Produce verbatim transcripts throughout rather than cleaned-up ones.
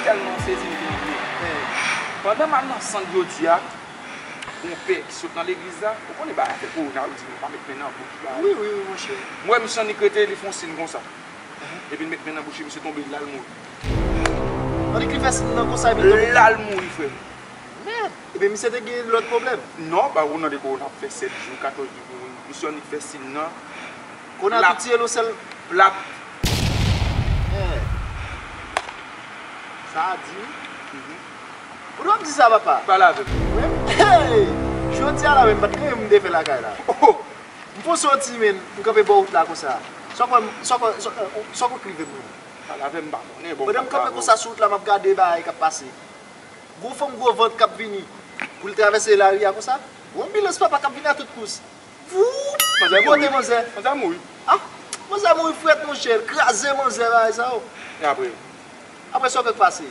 Tèlman sezi m vin vre. Pandan m al nan sant jodi a, yon pè ki sot nan legliz la, ou konnen bagay afè kowona, yo di nou pa met men nan bouch bagay. Wi, wi, wi, monchè. M wè misye annik rete, li fè yon siy konsa. Epi l met men nan bouch li, misye tonbe, l al mouri. Annik li fè siy nan konsa, epi l tonbe. L al mouri, frè m. Mèd! Ebyen, misye te gen lòt pwoblèm? Non, ba ou nan de kowona ap fè sèt jou, katòz jou pou moun. Misye annik fè siy nan. Kowona tou tiye l yon sèl. Plap. Mèd! Sa a di wi. Poutèt w ap di sa, papa? Pale avè m. Mwen, hey! Jodi a la menm, m pa t gen anyen m te fè lakay la. Oh! M fon soti, men, m kanpe bò wout la konsa. Sa w kwè, sa w kwè, sa w kwè k rive m menm? Pale avè m, m pa konnen, bon. Pandan m kanpe konsa sou wout la, m ap gade bagay k ap pase. Gwo fanm gwo vant k ap vini pou l travèse lari a konsa. Yon anbilans papa k ap vini a tout kous. Voup! Li pote manzè. Manzè mouri. Ah! Manzè mouri frèt, monchè. L kraze manzè bagay sa yo. E apre? Apre sa, w kwè k pase?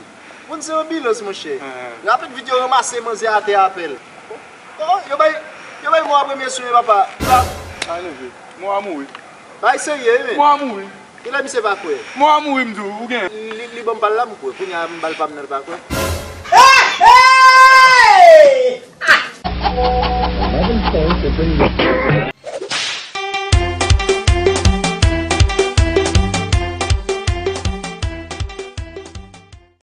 Moun se anbilans, monchè. Rapid vit yo ranmase manzè atè apèl. Oh, yo bay, yo bay mò a premye swen, papa. Sa. Sa leve. Mò a mouri. Bagay serye, wi, men. Mò a mouri. Kilè misye pa kwè? Mò a mouri, m di w, ou gen. Li, li ban m pa l la, m kwè. Kounye a, m ba l pa m nan, l pa kwè.